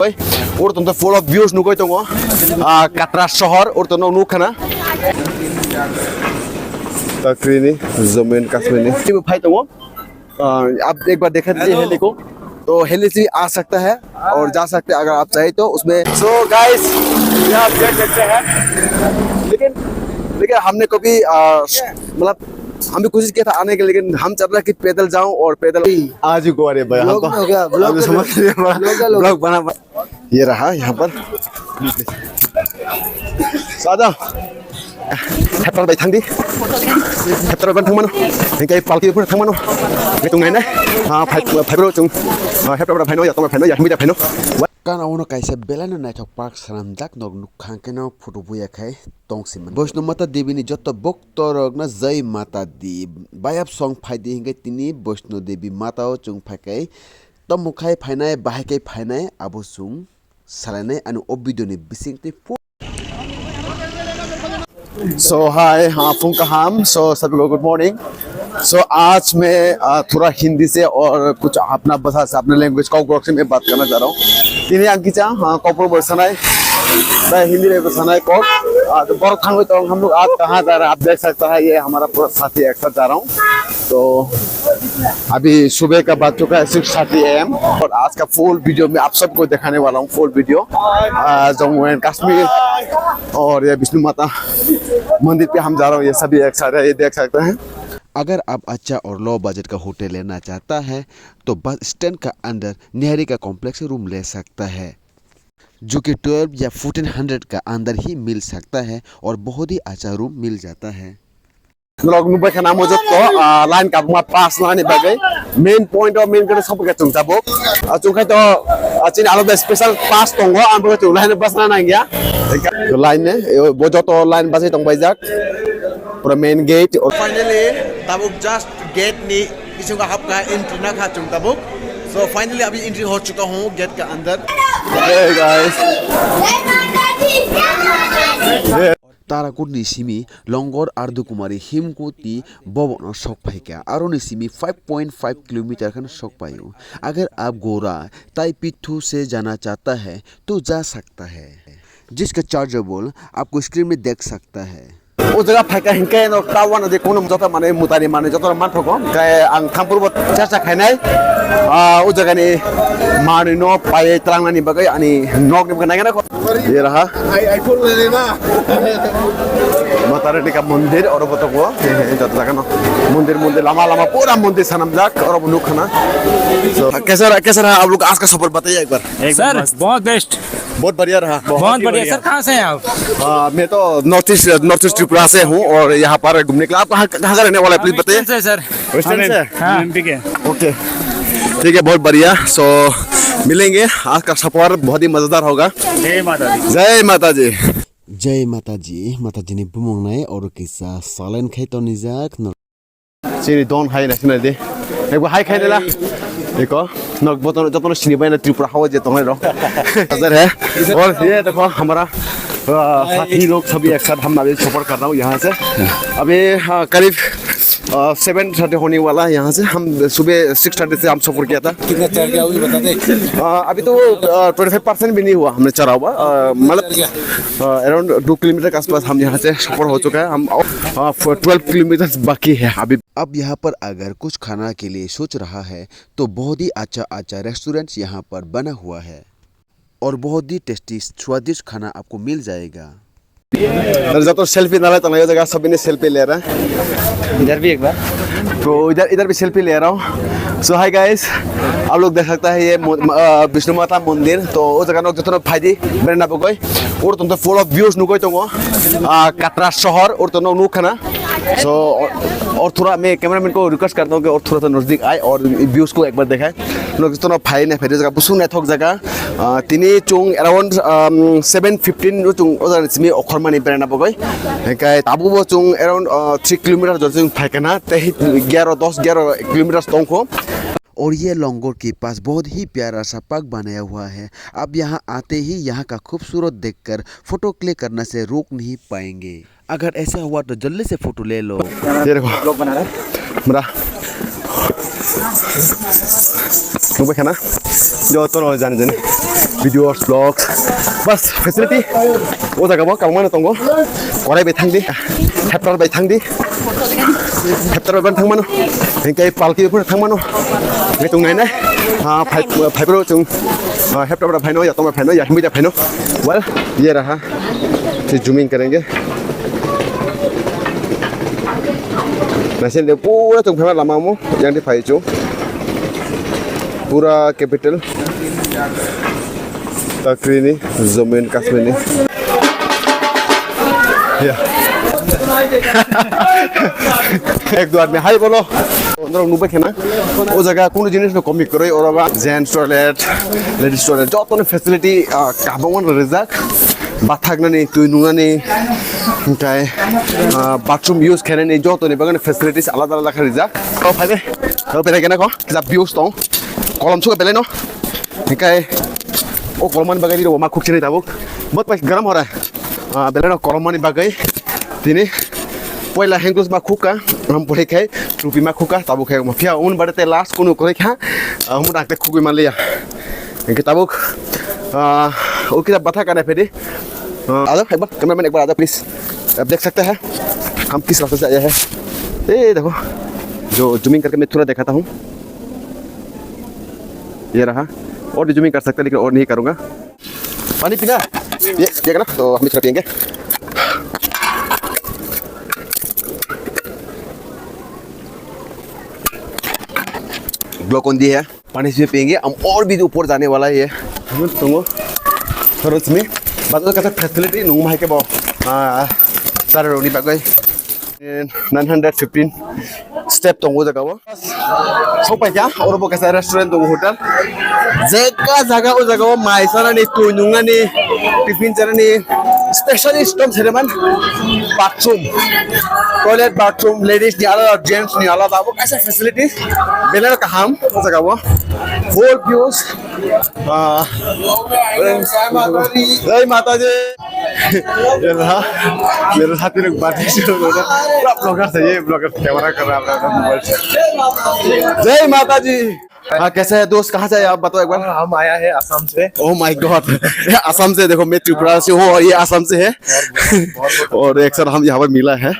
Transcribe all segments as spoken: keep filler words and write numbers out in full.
Oro tongtwi full of views nugwi tongo. Ah, Katra sohor, oro tongno nukha na. Takrini, Jammu and Kashmir ni. Teibo phai tongo. Ah, aap ek baar dekha dijiye heli ko. To heli se aa sakta hai aur jaa sakta hai agar aap chahe to usme. So guys, ye aap dekh sakte hain. Lekin, lekin humne kabhi, ah, matlab, हम भी कोशिश किया था आने के, लेकिन हम चाहता था कि पैदल जाऊं और पैदल आज ही को। अरे भाई, हम तो, हम तो समझ रहे हैं, vlog बना, ये रहा यहाँ पर। सादा, हेप्टर भाई थांदी, हेप्टर भाई थांगमानो, इनका एक पालकी ऊपर थांगमानो, ये तुम है ना? हाँ, भाई, भाई ब्रो, तुम, हाँ, हेप्टर भाई नो, या तुम भाई नो, या हम भी भाई no. Kana ono kaisa belai no naithok park swnamjak, nok nukha hwnkhe no photo buya khai tong simani. Vaishno Mata Devi ni joto bhokto rok no Jai Mata Di. Bayap song phai di hwnkhe tini Vaishno Devi Mata o chwng phai khai tamo khai phainai, bahai khai phainai abo chwng salainai ani o video ni bising twi. So hi, हाँ, phung kaham। So सभी को good morning. So आज मैं, अ, थोड़ा हिंदी से और कुछ अपना भाषा से, अपने लैंग्वेज कॉकबोरोक से मैं बात करना चाह रहा हूँ। Tini ang kisa, हाँ, कॉकबोरोक bo sanai, ba Hindi bai bo sanai kok। आ, तो borok thangwi tong, हम लोग आज कहाँ जा रहे हैं, आप देख सकता है, ये हमारा पूरा साथी एक साथ जा रहा हूँ। तो अभी सुबह का बज चुका है सिक्स थर्टी ए एम और आज का फुल वीडियो मैं आप सबको दिखाने वाला हूँ, फुल वीडियो। आ, जम्मू एंड कश्मीर और ये विष्णु माता मंदिर पे हम जा रहे हैं, ये सभी एक साथ है, ये देख सकते हैं। अगर आप अच्छा और लो बजट का होटल लेना चाहता है तो बस स्टैंड का अंदर निहारिका कॉम्प्लेक्स रूम ले सकता है, जो कि ट्वेल्व या फ़ोर्टीन हंड्रेड का अंदर ही मिल सकता है और बहुत ही अच्छा रूम मिल जाता है। Norok nukbai khana amo jotto, ah, line kabukma pass nani bagwi main point o main gate sokphaikha chwng tabuk. Ah, chwng khai to, ah, chini alada special pass tongo, ang bo chwng line bwsna nangya. Line ne, eh, bo joto line bwsai tongbaijak. Pura main gate. Finally, tabuk just gate ni bisingo hapkha, entry nakha chwng tabuk. So finally, abhi entry ho chuka hoon gate ka andar. Hey guys. Tarakot ni simi Longor Ardukumari Himkuti bobono sok phaikha, aroni simi five point five kilometer kheno sok paio. अगर आप गोरा ताई पिट्ठू से जाना चाहता है तो जा सकता है, जिसका चार्जेबल आपको स्क्रीन में देख सकता है। O jaga phaikha hinkhe no tawana je kono joto mane mutani mane joto manthogo, hinkhe ang thangphuru bo chacha khainai, ah, o jagani manwi no paiwi tlangnani bagwi ani nokni bagwi naikhe nakho. Ye raha. Ai, ai, phone le le na. Mata Rani ka mandir, oro bo tongo. He, he, jat jaga no. Mandir, mandir, lama, lama, pura mandir sanamjak, oro bo nukha na. So, kaisa raha, kaisa raha, aap log ka aaj ka safar bataiye ek baar. Sir, बहुत बेस्ट। बहुत बढ़िया रहा। बहुत बढ़िया। सर, कहाँ से हैं आप? आ, मैं तो north east, north east Tripura से हूँ और यहाँ पर घूमने के लिए। आप कहाँ, कहाँ का रहने वाला है, प्लीज बताइए। से सर। वेस्टर्न से? हाँ। एमपी के। ओके, ठीक है, बहुत बढ़िया। सो मिलेंगे, आज का सफर बहुत ही मजेदार होगा। जय माता दी। जय माता दी। जय माता जी। माता जी ni bumung nai oro kisa salen khai tonijak. Chini don hai na sinai de. Eko hai khai dela. Eko nok botono jotono sini bai na Tripura hawa je tongnai rok. Hazar hai. और ये देखो हमारा, आ, साथी लोग सभी एक साथ हम अभी सफर कर रहा हूँ यहाँ से। अभी, हाँ, करीब, आ, सेवन थर्टी होने वाला है यहाँ से। हम सुबह सिक्स थर्टी से हम सफर किया था। कितना चढ़ गया वो भी बता दे। आ, अभी तो, आ, ट्वेंटी फ़ाइव परसेंट भी नहीं हुआ हमने चढ़ा हुआ। आ, मतलब, आ, अराउंड दो किलोमीटर के आसपास हम यहाँ से सफर हो चुका है। हम, आ, ट्वेल्व किलोमीटर बाकी है अभी। अब यहाँ पर अगर कुछ खाना के लिए सोच रहा है तो बहुत ही अच्छा अच्छा रेस्टोरेंट यहाँ पर बना हुआ है और बहुत ही टेस्टी स्वादिष्ट खाना आपको मिल जाएगा। अरे जब तो सेल्फी ना लेता ना, ये जगह सभी ने सेल्फी ले रहा है। इधर भी एक बार। तो इधर, इधर भी सेल्फी ले रहा हूँ। सो हाय गाइस, आप लोग देख सकता है ये मो-, म-, अ, विष्णु माता मंदिर। तो वो जगह नोक जतनो फायदी बेरे ना बगोई। और तुम तो फुल ऑफ व्यूज नुकोई तो वो, अ, कटरा शहर और तो नो नुक खाना। सो और, और थोड़ा मैं कैमरामैन को रिक्वेस्ट करता हूँ कि और थोड़ा सा नजदीक आए और व्यूज को एक बार दिखाए। Nok jotono phai nai phaidi jaga busung naithok jaga. Ah, tini chwng around, um, seven fifteen o chwng o jaga ni simi okhormani beraina bagwi. Hinkhe tabukbo chwng around, ah, three kilometer jora chwng phaikha na, tei gyaro, dos gyaro kilometers tongkho. और ये लंगोर के पास बहुत ही प्यारा सा पार्क बनाया हुआ है। आप यहाँ आते ही यहाँ का खूबसूरत देखकर फोटो क्लिक करना से रोक नहीं पाएंगे। अगर ऐसा हुआ तो जल्दी से फोटो ले लो। ये देखो। ब्लॉग बना रहा है। मेरा। Nukbai khana. Joto no jani jani. Videos, vlogs. Bas, facility. O jaga bo kabangma no tongo. Korai bai thangdi. Heptor bai thangdi. Heptor bai thangmano. Hingke palki pura thangmano. Ngai tung nai nai. Ah, phai, phai bro chung. Ah, heptor bai phaino, ya tong bai phaino, ya himbai da phaino. Well, ye raha. Te zooming karenge. Naising de pura tong phema lama mo, yang di phai chung. Pura capital. Takrini, Jammu and Kashmir ni. Ya. Ek do aadmi, hi bolo. Norok nukbai khana. O jaga kono jinis no komi kwrwi, oro ba gents toilet, ladies toilet, joto ni facility, ah, kabangma no rijak. Bathaknani, twi nungnani, hingkai, ah, bathroom use khainani, joto ni bagwi facilities alada alada khe rijak. O phai de, o belai gana ko, kisa views tong. Kolom suka belai no. Hingkai, o kolomani bagwi rw ma khuk chini tabuk. Bot pai garam hora. Ah, belai no kolomani bagwi. Tini, poila hengkus ma khuk ka, am pore khai, tupi ma khuk ka, tabuk khai ma. Phia un bade te last kunu kore kha, ah, hum rakte khuk ma liya. Hingke tabuk, ah, o kisa batha kana phedi. Ah, आ जाओ एक बार, कैमरामैन एक बार आ जाओ प्लीज। आप देख सकते हैं, हम किस रास्ते से आए हैं। ये देखो, जो जूमिंग करके मैं थोड़ा दिखाता हूँ। ये रहा, और भी जूमिंग कर सकते हैं, लेकिन और नहीं करूँगा। पानी पीना? ये, ये ना, तो हम इस तरह पियेंगे। ग्लूकोन डी है, पानी से पियेंगे हम, और भी ऊपर जाने वाला है ये। हम लोग तुमको खरोच में, बात का फैसिलिटी नुंगमा है के बो, आ, सारे रोनी बागै। Nine hundred fifteen step tongo jaga o. Sopai kha, oro bo kaisa restaurant tongo, hotel. Jekha jaga o jaga o mai sanani, twi nungnani, tiffin chanani, specialist tom sereman. Bathroom, toilet, bathroom, ladies ni alada, gents ni alada, abo kaisa facilities. Belai kaham o jaga o. Full views. Ah. Jai Mata Di. ये रहा, मेरे साथी लोग बातें शुरू हो गए। पूरा ब्लॉगर था ये, ब्लॉगर कैमरा कर रहा है अपना, अपना मोबाइल से। जय माता जी। हाँ, कैसे है दोस्त, कहाँ से आए आप, बताओ एक बार। हम आया है असम से। Oh my God, ये असम से, देखो मैं त्रिपुरा से हूँ और ये असम से है। और एक सर हम यहाँ पर मिला है।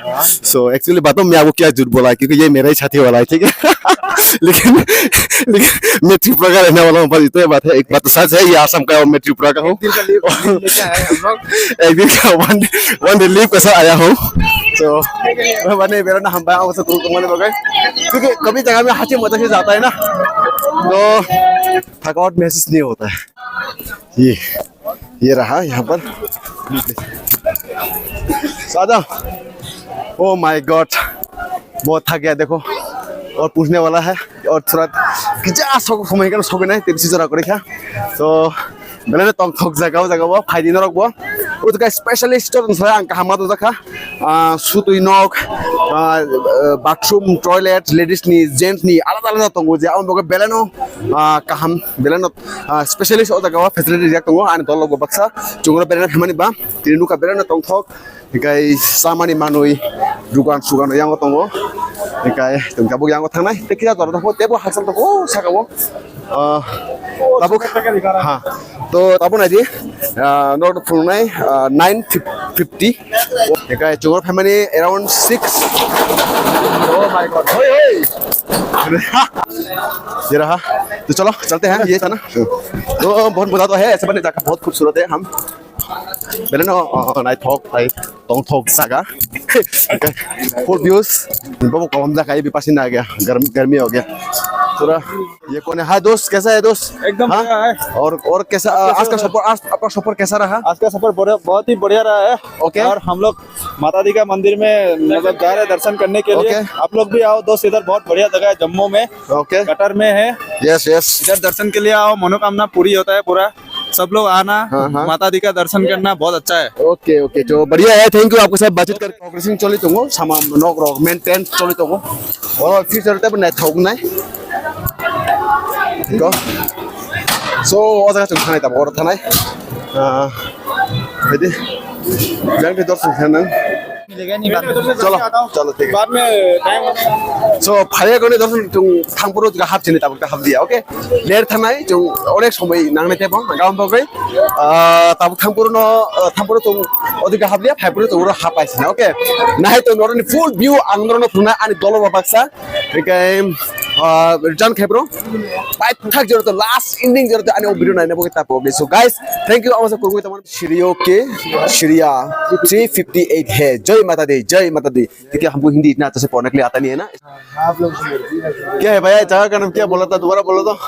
So actually बताओ, मैं आपको क्या झूठ बोला है, क्योंकि ये मेरा ही साथी वाला है, ठीक है। लेकिन, लेकिन मैं त्रिपुरा का रहने वाला हूँ, बस इतना बात है। एक बात तो सच है, ये असम का है और मैं त्रिपुरा का हूँ। एक दिन का लीव लेके आए हम लोग। एक दिन का वन, वन डे लीव के साथ आया हूँ। तो मैं बने बेरा ना हम बाया से तुम तुम्हारे बगैर, क्योंकि कभी जगह में हाथी मजा से जाता है ना, तो थकावट महसूस नहीं होता है। ये, ये रहा यहाँ पर। So, आ जाओ। Oh my God, बहुत थक गया देखो, और पूछने वाला है, और थोड़ा किजा sok somoi kan sok nai, tebisi jora kori kha. So, belai no tongthok jaga o, jaga o phaidi norok bo. O jaga specialist to sa ang kaham ma jakha. Ah, sutui nok, ah, bathroom, toilet, ladies ni, gents ni, alada alada tongo je, ang bogo belai no, ah, kaham, belai no, ah, specialist o jaga o facility rijak tongo, ani dol logo baksa, chungo belai no hamani ba, tini nukha belai no tongthok, hikai samani manui, dukan sukan yango tongo, hikai tongkha bo yango thangnai, tei kisa jora tongo, tebo hasal tongo, saka o. Ah, tabuk, ha. To tabuk nai di, ah, norok phunuknai, ah, nine fifty. Hikai chungo family around six. Oh my God. Hoi, hoi. ये रहा। तो चलो, चलते हैं, ये था ना। तो बहुत मजा तो है, ऐसे बने जाकर बहुत खूबसूरत है हम। Belai no, ah, naithok, tai tongthok jaga. Full views. Bobo kolom jaga, ye bhi pasina aa gaya. Garmi, garmi ho gaya. Pura, ye kaun hai? Hi दोस्त, कैसा है दोस्त? एकदम हाँ? बढ़िया है। और, और कैसा, आज का सफर, आज आपका सफर कैसा रहा? आज का सफर बड़े, बहुत ही बढ़िया रहा है। OK। और हम लोग माता दी का मंदिर में, मतलब, जा रहे हैं दर्शन करने के लिए। OK। आप लोग भी आओ दोस्त, इधर बहुत बढ़िया जगह है जम्मू में। OK। कटर में है। Yes, yes। इधर दर्शन के लिए आओ, मनोकामना पूरी होता है पूरा। सब लोग आना, हाँ, हाँ। माता दी का दर्शन करना, बहुत अच्छा है। OK, OK, तो बढ़िया है, thank you, आपके साथ बातचीत करके। Progressing choli tongo, sama nok rok maintain choli tongo. Oro future tei bo naithok nai. Go. So, o jaga chwng thanai tabuk, oro thanai. Ah, jadi, yang di dorso khanang. Chalo, chalo, thik ase. So, phaiya goni dorson chung thangphuru hap chini tabuk ta hap diya, okay? Ler thanai chung onek somoi nangnai tebo, gabam bagwi. Ah, tabuk thangphuru no, ah, thangphuru chung odika hap diya, phaiphuru chung oro hap paisina, okay? Nahai to noroni full view ang norno phunai ani dolo baksa. Ekai, ah, return khai bro. Paithak jora to last ending jora to ani o video naina bagwi tapo. Okay, so guys, thank you, amasa kurgwi tamar. Shriyo ke, Shriya three fifty eight hai. Jai Mata Di, Jai Mata Di. ठीक है, हमको हिंदी इतना अच्छे से पढ़ने के लिए आता नहीं है ना। क्या है भैया, जगह का नाम क्या बोला था, दोबारा बोलो तो।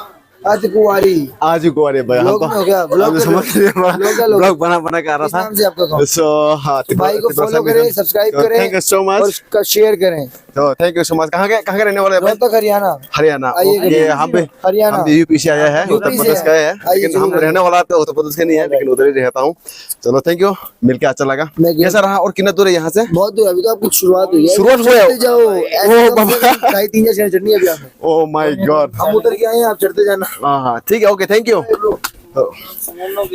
आज कुंवारी। आज कुंवारी भैया, vlog हमको, में हो गया, vlog हम का समझ लोग। नहीं पड़ा। Vlog का लोग। Vlog बना बना के आ रहा था। नाम से आपका गाँव। So, हाँ, भाई को follow करें, subscribe करें। Thank you so much। और उसका share करें। तो thank you so much। कहाँ के, कहाँ के रहने वाले हैं भाई? रोहतक, हरियाणा। हरियाणा। आइए, OK, हम भी, हरियाणा। हम भी यूपी से आया है, यूपी से उत्तर प्रदेश का है, आइए, लेकिन हम जरूर रहने आइए। वाला तो उत्तर प्रदेश का नहीं है, लेकिन उधर ही रहता हूँ। चलो, thank you, मिलके अच्छा लगा। मैं कैसा रहा और कितना दूर है यहाँ से? बहुत दूर, अभी तो आपकी शुरुआत हुई है। शुरुआत हुई है? चढ़ते जाओ, ओ ऐसे कम से बाबा। कम ढाई तीन हजार सीढ़ी चढ़नी है अभी आपको। Oh my God। हम उतर के आए हैं, आप चढ़ते जाना। हाँ, हाँ, ठीक है, OK, thank you।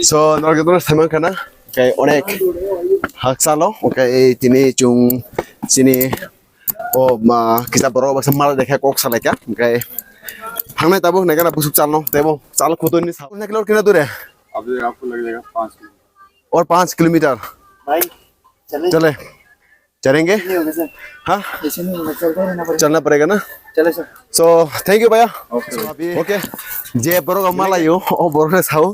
So, norok jotono samang khana, khe onek hakchalo, khe tini chung chini o ma kisa borok baksa mala dekha kok salaikha, khe thangnai tabuk naikha na busuk chalno, tebo chal khutui ni sa. Kitna kilo kina dure? अभी आपको लग जाएगा पाँच किलो। और पाँच किलोमीटर। भाई, चले? चले। चलेंगे? नहीं होगा सर। हाँ? ऐसे नहीं होगा, चलते रहना पड़ेगा। चलना पड़ेगा ना? चले सर। So, thank you भैया। OK। So, अभी OK। जे borok malayo, o borok sao.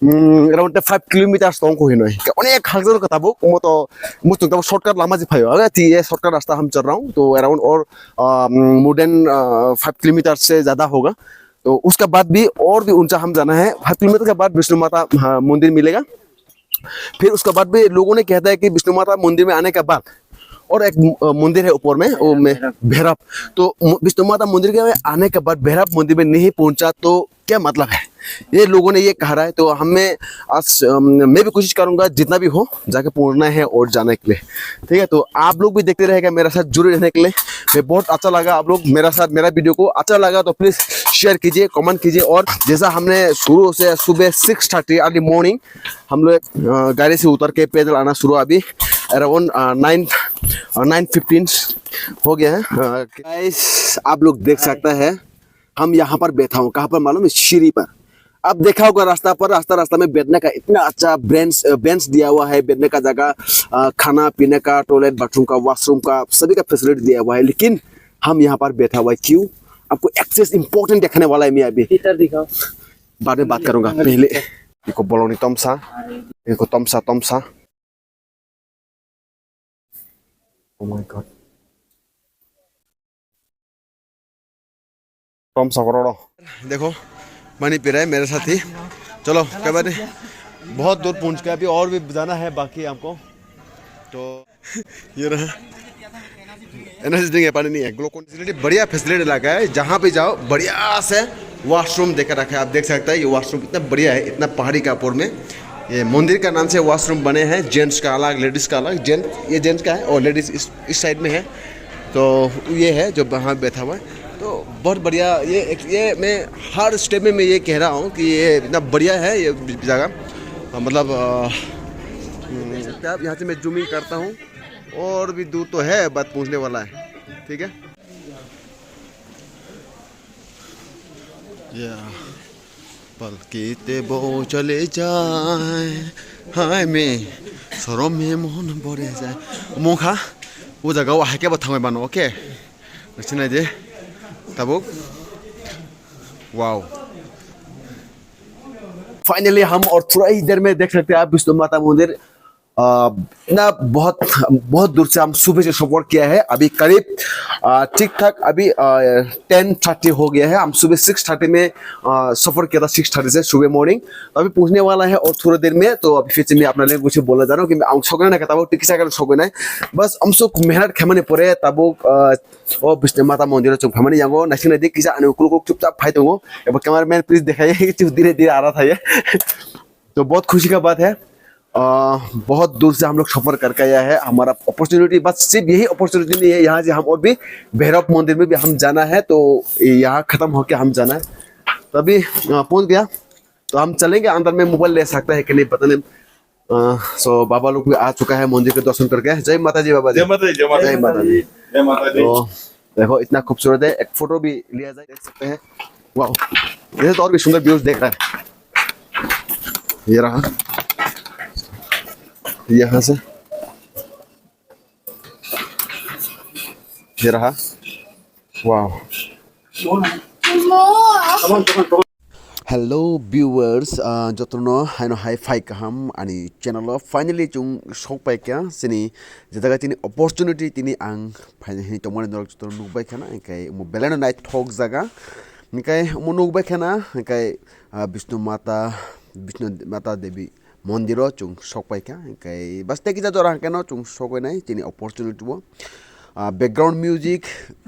Hmm, around five kilometers tong ko hinoi. Onek hakjor ka tabuk, mo to, mo to tabuk shortcut lama ji phayo. Aga ti ye shortcut rasta ham chal raha hu. To around or, um, more than, uh, five kilometers se zyada hoga. तो उसका बाद भी और भी ऊंचा हम जाना है। फाइव किलोमीटर के बाद विष्णु माता, हाँ, मंदिर मिलेगा। फिर उसके बाद भी लोगों ने कहता है कि विष्णु माता मंदिर में आने के बाद और एक, अ, मंदिर है ऊपर में, वो में भैरव। तो मु-, विष्णु माता मंदिर के आने के बाद भैरव मंदिर में नहीं पहुंचा तो क्या मतलब है? ये लोगों ने ये कह रहा है, तो हमें आज, अम, मैं भी कोशिश करूंगा जितना भी हो जाके पहुंचना है और जाने के लिए, ठीक है? तो आप लोग भी देखते रहेगा मेरा साथ जुड़े रहने के लिए। मैं बहुत अच्छा लगा आप लोग मेरा साथ, मेरा वीडियो को अच्छा लगा तो प्लीज शेयर कीजिए, कमेंट कीजिए। और जैसा हमने शुरू से सुबह सिक्स थर्टी अर्ली मॉर्निंग हम लोग, अ, गाड़ी से उतर के पैदल आना शुरू, अभी अराउंड, अ, नाइन, अ, नाइन फिफ्टीन हो गया है। अ, गाइस, आप लोग देख सकता है, हम यहाँ पर बैठा हूँ। कहाँ पर मालूम है? सीढ़ी पर। आप देखा होगा रास्ता पर, रास्ता, रास्ता में बैठने का इतना अच्छा बेंच, अ, बेंच दिया हुआ है, बैठने का जगह, अ, खाना पीने का, टॉयलेट, बाथरूम का, वॉशरूम का, सभी का फैसिलिटी दिया हुआ है, लेकिन हम यहाँ पर बैठा हुआ है। क्यों? आपको एक्सेस इंपॉर्टेंट दिखाने वाला है मैं अभी। भीतर दिखाओ। बाद में बात करूंगा, पहले। Iko bolongni tomsa, iko tomsa, tomsa. Oh my God. Tomsa kororo. देखो, पानी पी रहा है मेरा साथी। चलो, कई बात नहीं। बहुत दूर पहुंच गए, अभी और भी जाना है बाकी हमको। तो ये रहा। एनर्जी ड्रिंक है, पानी नहीं है। ग्लूकोन फैसिलिटी, बढ़िया फैसिलिटी लगा है। जहाँ पे जाओ, बढ़िया से वॉशरूम देकर रखा है। आप देख सकते हैं, ये वॉशरूम इतना बढ़िया है, इतना पहाड़ी का ऊपर में। ये मंदिर का नाम से वॉशरूम बने हैं, जेंट्स का अलग, लेडीज का अलग। जेंट्स, ये जेंट्स का है और लेडीज इस, इस साइड में है। तो ये है जो वहाँ बैठा हुआ है। तो बहुत बढ़िया। ये एक, ये मैं हर स्टेप में मैं ये कह रहा हूँ कि ये इतना बढ़िया है ये जगह। मतलब, अ, हम्म, आप यहाँ से मैं जूमिंग करता हूँ। और भी दूर तो है, बट पहुंचने वाला है। ठीक है, या पलकी ते वो चले जाए, हाय में शरम में मन भरे जाए। Mokha, o jaga o hai khe bo thangwi mano, OK? Sinai de, tabuk, wow. Finally, हम और थोड़ा ही देर में देख सकते हैं आप विष्णु माता मंदिर। अ, इतना बहुत, बहुत दूर से हम सुबह से सफर किया है। अभी करीब, अ, ठीक ठाक अभी, अ, टेन थर्टी हो गया है। हम सुबह सिक्स थर्टी में, अ, सफर किया था, सिक्स थर्टी से सुबह मॉर्निंग। तो अभी पहुंचने वाला है और थोड़ा देर में। तो अभी फिर से मैं अपना लैंग्वेज में बोलना चाह रहा हूँ कि मैं आउं सगना ना कहता हूँ, ठीक से सगना। बस हम सब मेहनत खेमने पड़े तब, अ, ओ विष्णु माता मंदिर चुप खेमने यांगो नसीने देख किसा अने उकुल को चुपचाप फाइट हो। अब कैमरामैन प्लीज दिखाइए कि चुप धीरे धीरे आ रहा था ये। तो बहुत खुशी का बात है, अ, बहुत दूर से हम लोग सफर करके आया है। हमारा अपॉर्चुनिटी, बस सिर्फ यही अपॉर्चुनिटी नहीं है, यहाँ से हम और भी भैरव मंदिर में भी हम जाना है, तो यहाँ खत्म होके हम जाना है। तो अभी, अ, पहुंच गया, तो हम चलेंगे अंदर में, मोबाइल ले सकता है कि नहीं पता नहीं। अ, so बाबा लोग भी आ चुका है मंदिर के दर्शन करके। जय माता जी बाबा जी। जय माता दी, जय माता जय दी। माता दी। जय माता दी। तो देखो इतना खूबसूरत है, एक फोटो भी लिया जाए, देख सकते हैं। वाओ, ये तो और भी सुंदर व्यूज देख रहा है। ये रहा, यहाँ से, ये रहा। Wow. Hello viewers, uh, jotono haino hai phai kaham ani channel o. Finally chung sok pai kha chini je jaga tini opportunity tini ang phaini hini tongmani norok jotono nukbai khana, hinkhe omo belai no naithok jaga, hinkhe omo nukbai khana, hinkhe, uh, Bishnu Mata, Bishnu Mata Devi mondiro chung sok pai kha, hinkhe bas tei kisa jora hwnkhe no chung sogwi nai chini opportunity o. Ah, background music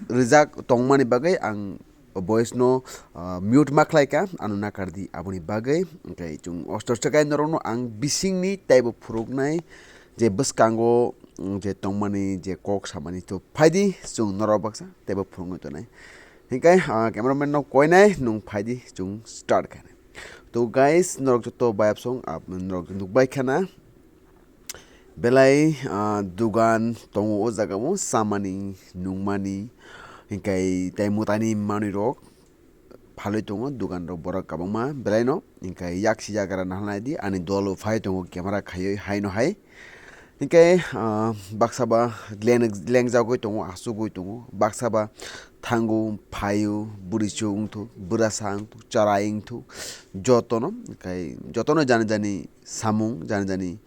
rijak tongmani bagwi ang voice no, ah, mute ma khlai kha, ano nakar di aboni bagwi. Hinkhe chung ostor sekai norok no ang bising ni teibo phuruk nai je bwskango, mm, je tongmani je kok samani to phai di chung norok baksa teibo phuruk nai tonai. Hinkhe, ah, cameraman no koi nai nung phai di chung start khai nai. To guys, norok joto bayap song, ap-, norok nukbai khana. Belai, ah, dugan tongo o jaga o, samani, nungmani, hinkhe tei mwtaini manwi rok phalwi tongo, dugan rok borok kwbangma belai no, hinkhe yaksi yagra nahalnai di, ani dolo phai tongo camera khaiwi haino hai. Hinkhe, ah, baksa ba leng-, lengjagwi tongo, asugwi tongo, baksa ba thango, phaio, bwrwichwng wngthok, bwrasa wngthok, chwrai wngthok, jotono, hinkhe jotono jani jani samung, jani jani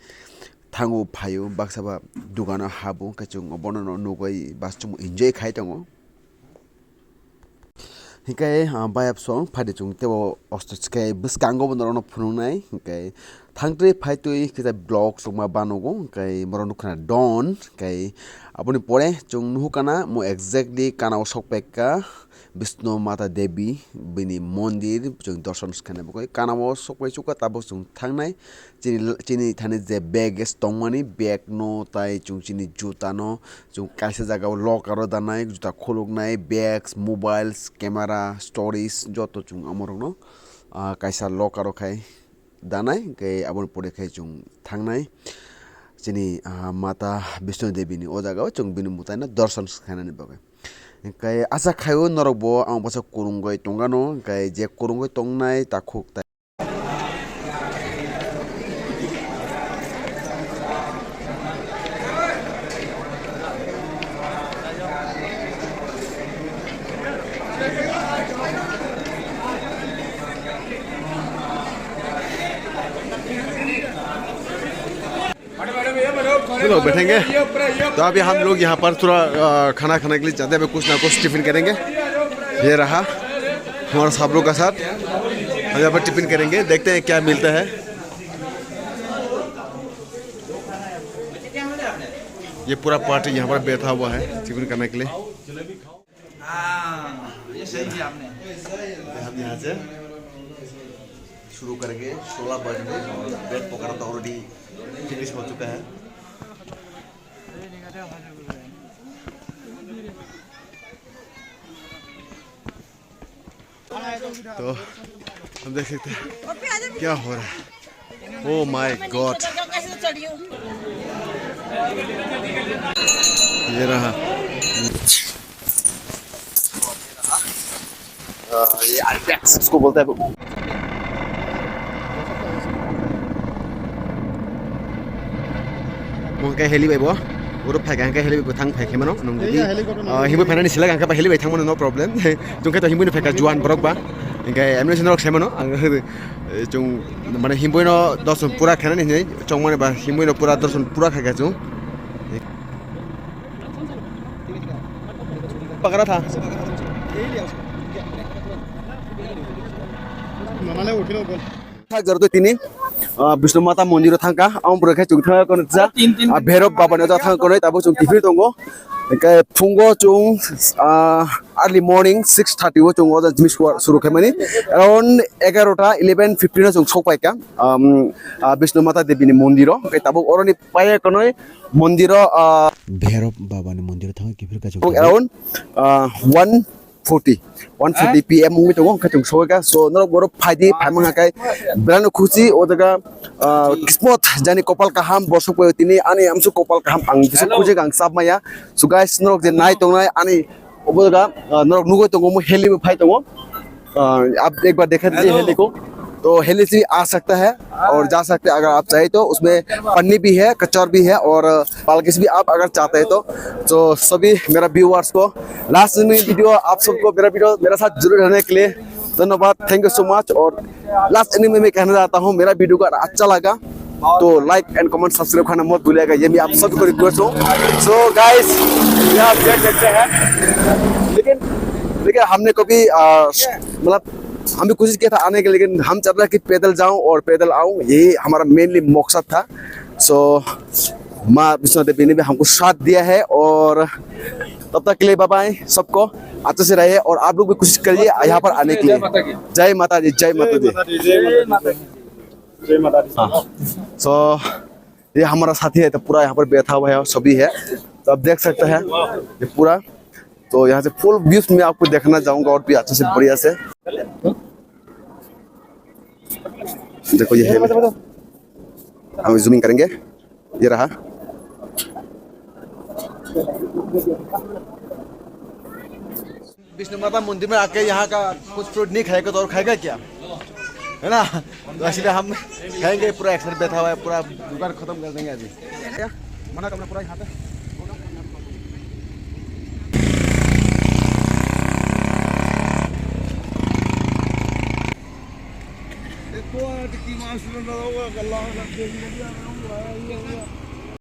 thango, phaio, baksa ba dukano habo, hinkhe chwng obono no nugwi bus chwng enjoy khai tongo. Hinkhe, ah, bayap song phaidi chwng teibo osto sikai bwskango bo norokno phunuknai, hinkhe thangtwi phaitwi kisa vlog chwngma banogo, hinkhe borok nukha don, hinkhe aboni pore chwng nuhukana mo exactly kana o sokpaikha Bishnu Mata Devi bini mondir chwng dorson khainai bagwi kana o sokpai chukha tabuk chwng thangnai. Chini, chini thani je bag tongmani, bag no tai chwng chini juta no chwng kaisa jaga o locker o danai, juta khuluknai, bags, mobiles, camera, storage joto chwng amorok no, ah, kaisa locker o khai danai, hinkhe aboni pore khai chwng thangnai chini, ah, mata Bishnu Devi ni o jaga o chwng bini mwtai no dorson khainani bagwi. Hinkhe acha khaio norok bo ang bwsa kwrwngwi tongano, hinkhe je kwrwngwi tongnai takhuk tai चलो, बैठेंगे। तो अभी हम लोग यहाँ पर थोड़ा, अ, खाना खाने के लिए जाते हैं, अभी कुछ ना कुछ टिफिन करेंगे। ये रहा हमारा सब लोग का साथ, हम यहाँ पर टिफिन करेंगे, देखते हैं क्या मिलता है। ये पूरा पार्टी यहाँ पर बैठा हुआ है टिफिन करने के लिए। हाँ, ये सही किया आपने। हम यहाँ से शुरू करेंगे छोला भटूरे और ब्रेड पकौड़ा तो ऑलरेडी फिनिश हो चुका है। तो हम देख सकते हैं क्या हो रहा है। Oh my God। ये रहा। ये आईपैक्स इसको बोलते हैं। Mo hwnkhe heli bai bo. Oro phai kha hwnkhe heli bai bo thang phai khe mano. Nwng jodi, ah, himbo phainani sila hwnkhe ba heli bai thang mano, no problem. Chwng khe to himbo ni phai kha juan borok ba. Hwnkhe M N C norok sai mano. Ang, eh, chwng mane himbo no dorson pura khainani hinwi chong mani ba himbo no pura dorson pura khai kha chwng. Pakara tha. Thak jaro tini, ah, Bishnu Mata mondir o thangkha, ang pura khe chwng thangkha kono kisa, ah, Bhairab Baba ni o jaga thangkha kono, tabuk chwng tiphir tongo, hwnkhe phungo chwng, ah, early morning six thirty o chwng o jaga jimit suru khaimani, around egarota eleven fifteen o chwng sokpaikha, um, ah, Bishnu Mata Devi ni mondir o, hwnkhe tabuk oroni paya kono mondir o, ah, Bhairab Baba ni mondir o thangwi kiphir kha chwng around, ah, one forty, one forty P M wngwi tongo, hwnkhe chwng sogwi kha. So norok borok phaidi, phaimang kha khe belai no khusi o jaga, ah, kismot jani kopal kaham bosok bai tini ani amsu kopal kaham ang bisa khusi ang sab maya. So guys, norok je nai tongnai ani obo jaga, ah, norok nugwi tongo mo heli bo phai tongo. Ah, aap ek baar dekha dijiye heli ko. To heli se aa sakta hai aur jaa sakta hai, agar aap chahe to usme panni bhi hai, kachar bhi hai aur palki se bhi aap agar chahte hai to. To sabhi mera viewers ko last mein video aap sabko mera video mera saath jude rehne ke liye dhanyabad, thank you so much. Aur last end mein main kehna chahta hoon, mera video agar accha laga to like and comment, subscribe karna mat bhuliega, ye main aap sabko request ho. So guys, ye aap dekh sakte hain, lekin, lekin humne kabhi, ah, matlab, हम भी कोशिश किया था आने के, लेकिन हम चाहता था कि पैदल जाऊं और पैदल आऊं, यही हमारा मेनली मकसद था। सो माँ विश्वनाथ देवी ने भी हमको साथ दिया है और तब तक के लिए बाय बाय सबको, अच्छे से रहिए और आप लोग भी कोशिश करिए यहाँ पर आने के लिए। जय माता दी, जय माता दी। जय माता दी। जय माता दी। हाँ। सो ये हमारा साथी है तो पूरा यहाँ पर बैठा हुआ है और सभी है, तो आप देख सकते हैं ये पूरा। तो यहाँ से फुल व्यूज मैं आपको देखना चाहूँगा और भी अच्छे से बढ़िया से। देखो ये है, हम जूमिंग करेंगे, ये रहा। विष्णु माता मंदिर में आके यहाँ का कुछ फ्रूट नहीं खाएगा तो और खाएगा क्या, है ना? तो इसलिए हम खाएंगे, पूरा एक्सर बैठा हुआ है, पूरा दुकान खत्म कर देंगे अभी। मनोकामना पूरा यहाँ पे। देखो यार, कितनी मास्टर लगा हुआ है, गल्ला वाला।